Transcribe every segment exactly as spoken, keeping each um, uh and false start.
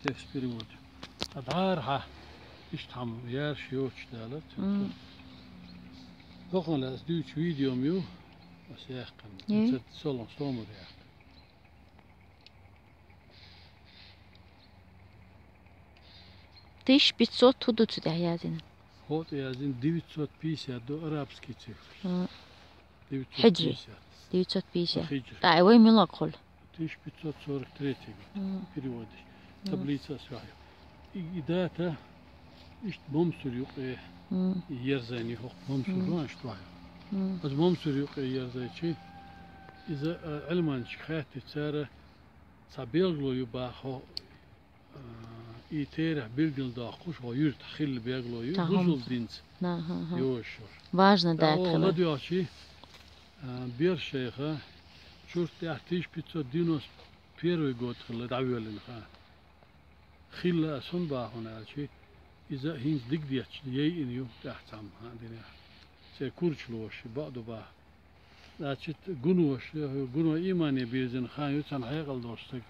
Текст перевод. Адхьархьа. Иштта хӀама яьржа йоцуш далац. М. ХӀокхунна ас дуьйцу видео ю, ас яьккхина. М. Ца солун сомар яьккха. Тысяча пятьсот хӀун ду цу тӀехь яздина? ХӀокху тӀе яздина девятьсот пятьдесят ду арабский цифр. М. Хьиджри. Девятьсот пятьдесят. Девятьсот пятьдесят. Хьиджри. ТӀаккха вай муьлха хуьлу? Тысяча пятьсот сорок третий год. Мгм. Переводаш. Мгм. Таблица ас вахьа. И, и дата иштта Мамсур юкъе Мгм. ерзайна хӀокху Мамсур Мгм. ван иштта вахьа. Мгм. Ас Мамсур юкъе ерзайчи, иза, а, Ӏилманчашка хаьттича цара цхьа белгало ю баха хӀо, а, и терахь билгалдоккхуш, хӀо юьртахь хилла белгало ю, Та бусулба хӀумца. динца На, хӀа, хӀа. йозуш. Важно Та даьтта оха хила. ладоьгӀчи, а, Берш шайха, чурт тӀехь тысяча пятьсот девяносто первый год хилла дӀавоьллина хан. Хилла ас хӀун бахьана аьлчи, иза хӀинца дика детташ яйина ю тӀехь цхьамма хьан динехь. Церан курчалоша бакъду баха. Значит, гуноша, гуно имане бирзина хан ю цхьана хьекъал долуш стаг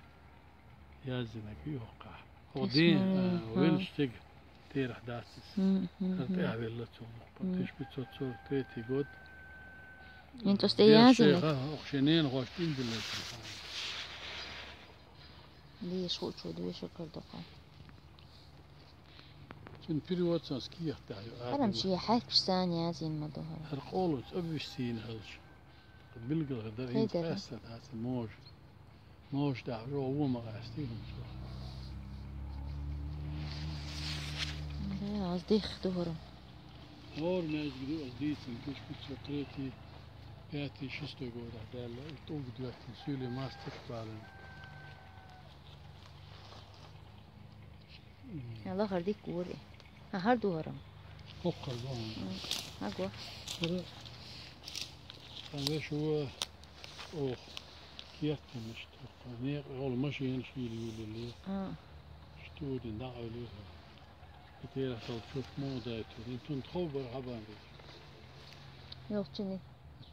яздинарг ю хӀокхахь. ХӀокху Тесна, ден, а, хӀа. веллачу стеган терахь дац иза. Мгм, мгм, ХӀара мгм. тӀехь велла цо. Мгм. Тысяча пятьсот сорок третий год. ХӀинца оцу тӀе Берш яздинарг? шайха, хӀокху шен ненахошна тӀе диллина хан. Дезаш хуучо доьшург хир ду-кх. Цуьнан перевод санна кехат тӀехь ю, Хьарам аргуна. Шен хьаьркаш санна яздина ма ду хӀара. ХӀара къолаца обвести йина хилча. Билггал хир дара, Кхин хӀинца дара. къаьстина дац, можа. Можа тӀехь жо вон ма къаьстий хӀинца. Да, ас дихха ду хӀара. ХӀора маьждиг ду ас дийцина, тысяча пятьсот третий, пятый, шестой годахь даьлла, и тӀулга доьттина, суьйле мастагӀа балийна. М. Лахара дика гори. А, хӀара ду хӀара. ХӀокхара ду хӀара. М, хӀара го. ХӀара. Сан вешан вон оха кеттина иштта хӀокхара. Некъа гӀолла машенаш йийла юьллий. А. Иштта дина дӀакъевлира хӀара. И терахь долчух муха дайтира. Ин цунна тхов бара хьабан веза. Йолчуьнан.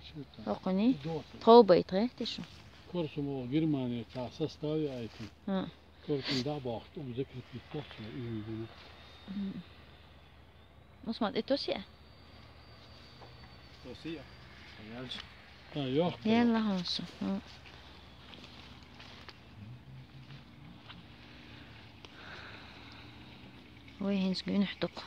Чу тан. ХӀокхуьнан? Дота. Тхов байта гӀертий шу? Корсо ма ву Германе цхьа состав яийтина. А. Коркун дӀабохку, тӀума закрепить тохча, уьйгуна. М. Усман, тӀе тосий? Тосий? Ялч. А, йохка. Яла хьуна со. М. Вай хӀинца гуьнахь ду-кх.